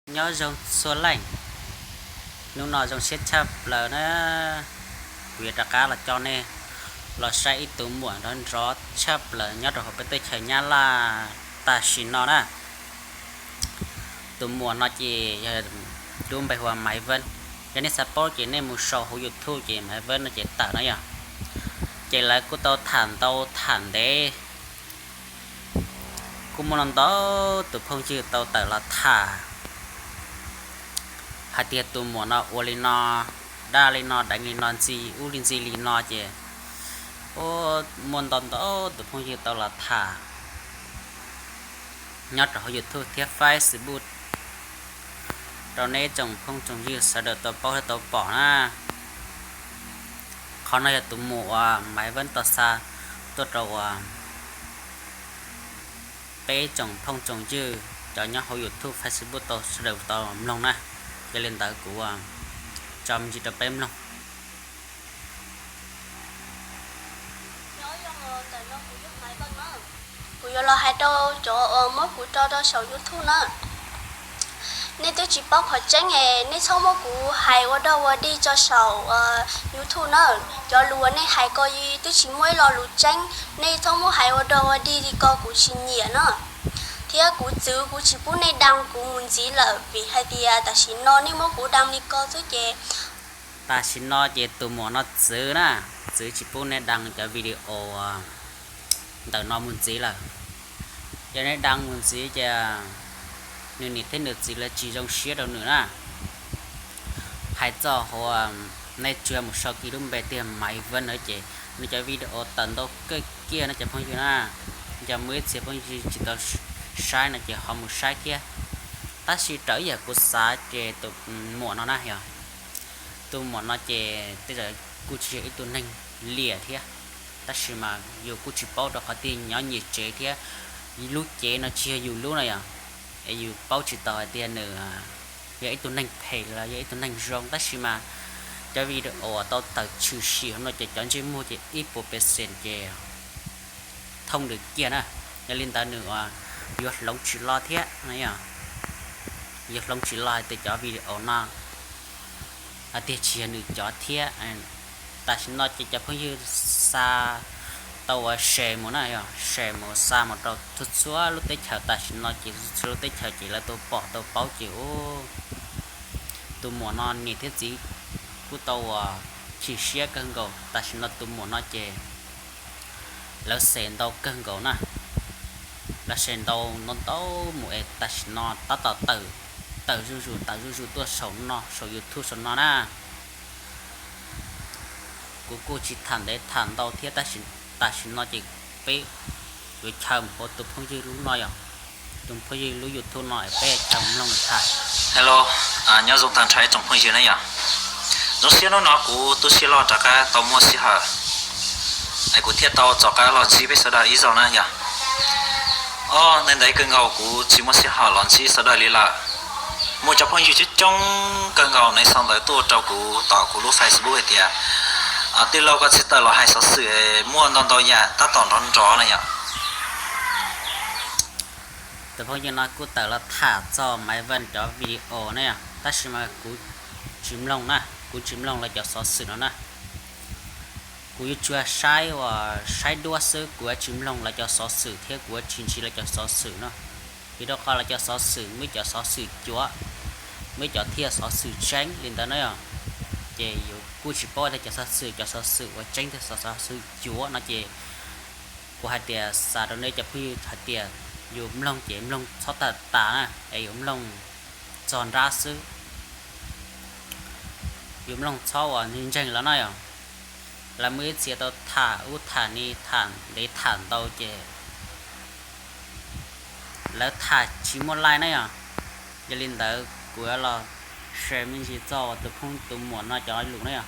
Nyob zoo txhua leej, hnub no zoo siab tshaj plaws na, kuv yuav rov qab los coj nej los saib ib tus muam nrov nrov tshaj plaws nyob rau hauv peb teb chaws Nyab Laj tam sim no na. Tus muam no ces yog lub npe hu ua Maiv Veb. Yog nej xav paub ces nej mus sau hauv YouTube ces Maiv Veb no ces tawm no yog. Ces lawv kuj tau tham ntau tham ntev, kuj muaj ntau tus phooj ywg tau tawm los tham hais tias tus muam no ua li no, daj li no, deev li no, ntxi ub li ntxi li no ces muaj ntau ntau tus phooj ywg tau los tham nyob rau hauv YouTube thiab Facebook rau nej tsoom phooj tsoom ywg sawv daws tau paub thiab tau pom na. Qhov no yog tus muam uas Maiv Veb tau xa tuaj rau uas peb tsoom phooj tsoom ywg cov nyob hauv YouTube, Facebook tau sawv daws tau mloog na. Yog li ntawd kuv tso me ntsis rau peb mloog. Kuv yuav los hais rau cov uas muab kuv tso rau saum YouTube na. Nej twb tsis paub qhov tseeb es nej txhob muab kuv hais ua dog ua dig tso saum YouTube na. Cov lus uas nej hais ko twb tsis muaj ib lo lus tseeb, nej txhob muab hais ua dog ua dig li ko kuv tsis nyiam na. Thiab kuv txwv kuv tsis pub nej dam kuv mus ntxiv lawm vim hais tias tam sim no nej muab kuv dam li ko xwb ces tam sim no ces tus muam no txwv na, txwv tsis pub nej dam cov video ntawm no mus ntxiv lawm. Yog nej dam mus ntxiv ces nws niam thiab nws txiv lawv tsis zoo siab rau nws na. Hais txog hauv, nej tsuas mus sau kiag lub npe tiag Maiv Veb no ces nws cov video tawm ntau kawg kiag no cov phooj ywg na. Yog muaj ib txhia phooj ywg tsis tau saib no ces ho mus saib thiab. Tab sis raws ib yam kuv xav ces tus muam no na yog, tus muam no ces tej zaum kuj tsis yog ib tug neeg liam thiab, tab sis mas yus kuj tsis paub rau qhov tiag, nyob nyias tsev thiab, lub cev no tsis yog yus lub no yog, es yus paub tsis tau hais tias nws yog ib tug neeg phem los yog ib tug neeg zoo, tab sis mas cov video uas tau tawm tshwm sim hauv no ces cov ntsej muag ces ib puas percent ces thooj nws kiag na. Yog li ntawd nws yuav hloov tsis lo thiab, yuav hloov tsis lo hais tias cov video no hais tias tsis yog nws cov thiab. Tam sim no ces cov phooj ywg xa tau uas share mus na, yog share mus xa mus rau txhua txhua lub teb chaws, tam sim no ces txhua lub teb chaws ces lawv tau pom tau paub ces tus muam no niam thiab txiv kuj tau uas chim siab kawg nkaus. Tam sim no tus muam no ces lawv share ntau kawg nkaus na, lawv share ntau ntau ntau mus es tam sim no tab tom tawm, tawm zuj zus tawm zuj zus tuaj saum no, saum YouTube saum no na. Kuv kuj tsis tham ntev tham ntau thiab, tab sis tam sim no ces peb yuav chaw mus ua tus phooj ywg lub no yog, tus phooj ywg lub YouTube no es peb chaw mloog tham. Hello, nyob zoo tag nrho tsoom phooj ywg na yog. Zoo siab hnub no kuv tu siab loj rov qab tau muaj sij hawm es kuv thiaj tau rov qab los ntsib peb sawv daws ib zaug na yog. Ob, ntev ntev kawg nkaus kuv tsis muaj sij hawm los ntsib sawv daws li lawm. Muaj cov phooj ywg coob coob kawg nkaus nej sau ntawv tuaj rau kuv tom kuv lub Facebook hais tias, tij laug koj tsis tawm los hais xov xwm, muaj ntau ntau yam tab tom nrov nrov na yom. Tus phooj ywg no kuj tawm los tham txog Maiv Veb cov video na yom, tab sis mas kuv tsis mloog na, kuv tsis mloog lawv cov xov xwm no na. Kuv yuav tsuas saib uas saib duab xwb, kuv yuav tsis mloog lawv cov xov xwm thiab kuv yuav tsis ntsib lawv cov xov xwm no. Vim rau qhov lawv cov xov xwm muaj ib cov xov xwm cuav, muaj ib cov thiaj xov xwm tseeb li ntawd na yom. Ces yus kuj tsis paub tias cov xov xwm, cov xov xwm uas tseeb thiab xov xov xwm cuav no ces kuv hais tias xav rau nej cov phooj ywg hais tias yus mloog ces mloog txhob tag tas na, es yus mloog txog nrab xwb, yus mloog txhob uas ntseeg lawv na yom. Lawv muaj ib txhia tau tham ub tham ni tham ntev tham ntau ces lawv tham tsis muaj laij na yom. Yog li ntawd kuv yuav los share me ntsis txog tus phooj tus muam no cov lus na yom.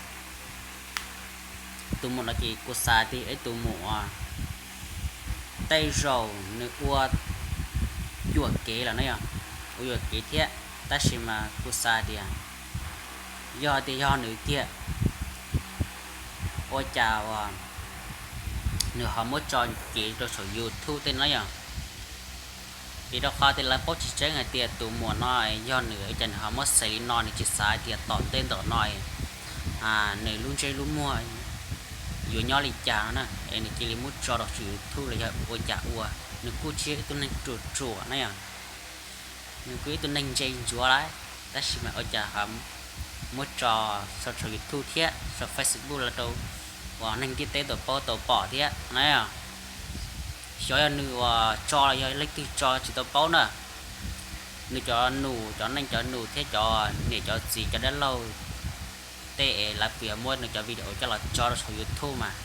Tus muam no ces kuv xav tias ib tus muam uas tej zaum nws ua yuam kev lawm na yom, ua yuam kev thiab, tab sis mas kuv xav tias yog tias yog nws tiag, ua cas uas nws ho muab tso cev rau saum YouTube tej no yom. Vim rau qhov tias lawv paub tsis tseeb hais tias tus muam no yog nws, ua cas nws ho muab xaiv li no, nws tsis xav hais tias tom ntej ntawm no nws lub ntsej lub muag yuav nyob li cas no na, es nws cia li muab tso rau saum YouTube los yog ua cas ua. Nws kuj tsis yog ib tug neeg ruam ruam na yom, nws kuj ib tug neeg ntse ntsuav lawm, tab sis mas ua cas ho muab tso saum YouTube thiab saum Facebook los rau uas neeg ntiaj teb tau paub tau pom thiab na. Xyov yog nws uas tso los yog leej twg tso tsis tau paub na. Nws cov nus, cov neej cov nus thiab cov niam cov txiv cov dab laug tej es lawv puas yuav muab nws cov video coj los tso rau saum YouTube mas.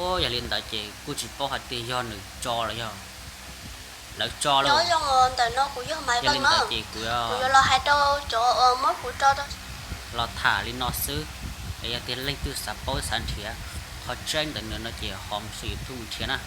Ua yog li ntawd ces kuj tsis paub hais tias yog nws tso los yog lawv tso lauj. Yog li ntawd ces kuv yuav los hais rau cov uas muab kuv tso los tham li no xwb. Es yog tias leej twg xav paub xav nrhiav qhov tseeb ntawm nws no ces ho mus saum YouTube mus nrhiav na.